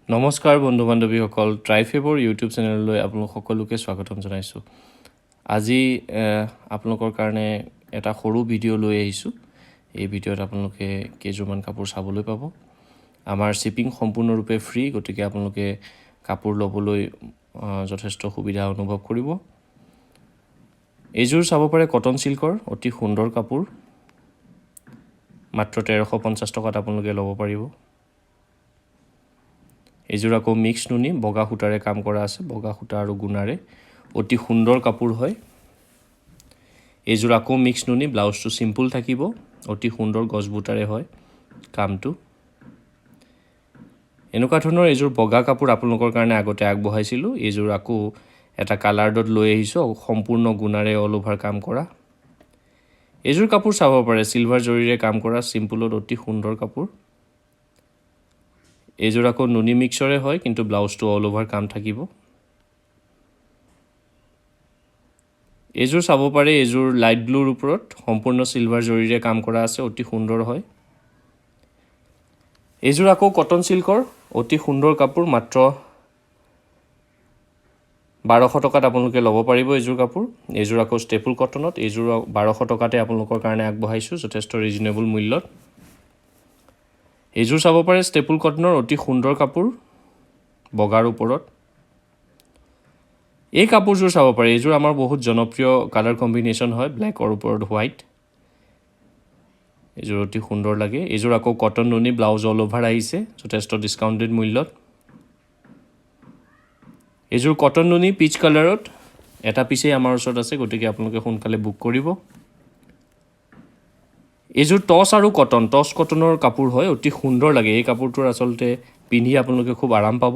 নমস্কাৰ বন্ধু বান্ধৱীসকল, ট্ৰাইফেবৰ ইউটিউব চেনেললৈ আপোনালোক সকলোকে স্বাগতম জনাইছোঁ। আজি আপোনালোকৰ কাৰণে এটা সৰু ভিডিঅ' লৈ আহিছোঁ। এই ভিডিঅ'ত আপোনালোকে কেইযোৰমান কাপোৰ চাবলৈ পাব। আমাৰ শ্বিপিং সম্পূৰ্ণৰূপে ফ্ৰী, গতিকে আপোনালোকে কাপোৰ ল'বলৈ যথেষ্ট সুবিধা অনুভৱ কৰিব। এইযোৰ চাব পাৰে, কটন চিল্কৰ অতি সুন্দৰ কাপোৰ। মাত্ৰ 1350 টকাত আপোনালোকে ল'ব পাৰিব। এইযোৰ আকৌ মিক্স নুনি, বগা সূতাৰে কাম কৰা আছে, বগা সূতা আৰু গুণাৰে। অতি সুন্দৰ কাপোৰ হয়। এইযোৰ আকৌ মিক্স নুনি, ব্লাউজটো চিম্পুল থাকিব। অতি সুন্দৰ গছ বুটাৰে হয় কামটো। এনেকুৱা ধৰণৰ এইযোৰ বগা কাপোৰ আপোনালোকৰ কাৰণে আগতে আগবঢ়াইছিলোঁ। এইযোৰ আকৌ এটা কালাৰ্ডত লৈ আহিছোঁ, সম্পূৰ্ণ গুণাৰে অল অভাৰ কাম কৰা। এইযোৰ কাপোৰ চাব পাৰে, চিলভাৰ জৰিৰে কাম কৰা, চিম্পুলত অতি সুন্দৰ কাপোৰ। এইযোৰ আকৌ নুনি মিক্সৰে হয়, কিন্তু ব্লাউজটো অল অভাৰ কাম থাকিব। এইযোৰ চাব পাৰে, এইযোৰ লাইট ব্লুৰ ওপৰত সম্পূৰ্ণ চিলভাৰ জৰিৰে কাম কৰা আছে, অতি সুন্দৰ হয়। এইযোৰ আকৌ কটন চিল্কৰ অতি সুন্দৰ কাপোৰ। মাত্ৰ 1200 টকাত আপোনালোকে ল'ব পাৰিব এইযোৰ কাপোৰ। এইযোৰ আকৌ ষ্টেপুল কটনত। এইযোৰ 1200 টকাতে আপোনালোকৰ কাৰণে আগবঢ়াইছোঁ, যথেষ্ট ৰিজনেবল মূল্যত। এইযোৰ চাব পাৰে, ষ্টেপুল কটনৰ অতি সুন্দৰ কাপোৰ, বগাৰ ওপৰত। এই কাপোৰযোৰ চাব পাৰে, এইযোৰ আমাৰ বহুত জনপ্ৰিয় কালাৰ কম্বিনেশ্যন হয়, ব্লেকৰ ওপৰত হোৱাইট। এইযোৰ অতি সুন্দৰ লাগে। এইযোৰ আকৌ কটন নুনি, ব্লাউজ অল অভাৰ আহিছে, যথেষ্ট ডিছকাউণ্টেড মূল্যত। এইযোৰ কটন নুনি পিচ কালাৰত, এটা পিচেই আমাৰ ওচৰত আছে, গতিকে আপোনালোকে সোনকালে বুক কৰিব। এইযোৰ টচ আৰু কটন, টচ কটনৰ কাপোৰ হয়, অতি সুন্দৰ লাগে। এই কাপোৰটোৰ আচলতে পিন্ধি আপোনালোকে খুব আৰাম পাব।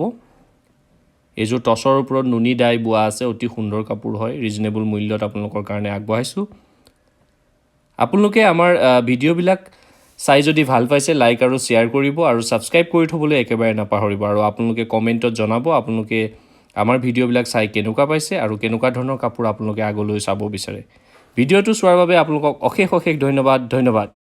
এইযোৰ টচৰ ওপৰত নুনি ডাই বোৱা আছে, অতি সুন্দৰ কাপোৰ হয়। ৰিজনেবল মূল্যত আপোনালোকৰ কাৰণে আগবঢ়াইছোঁ। আপোনালোকে আমাৰ ভিডিঅ'বিলাক চাই যদি ভাল পাইছে, লাইক আৰু শ্বেয়াৰ কৰিব আৰু ছাবস্ক্ৰাইব কৰি থ'বলৈ একেবাৰে নাপাহৰিব। আৰু আপোনালোকে কমেণ্টত জনাব, আপোনালোকে আমাৰ ভিডিঅ'বিলাক চাই কেনেকুৱা পাইছে আৰু কেনেকুৱা ধৰণৰ কাপোৰ আপোনালোকে আগলৈ চাব বিচাৰে। ভিডিঅ'টো চোৱাৰ বাবে আপোনালোকক অশেষ অশেষ ধন্যবাদ। ধন্যবাদ।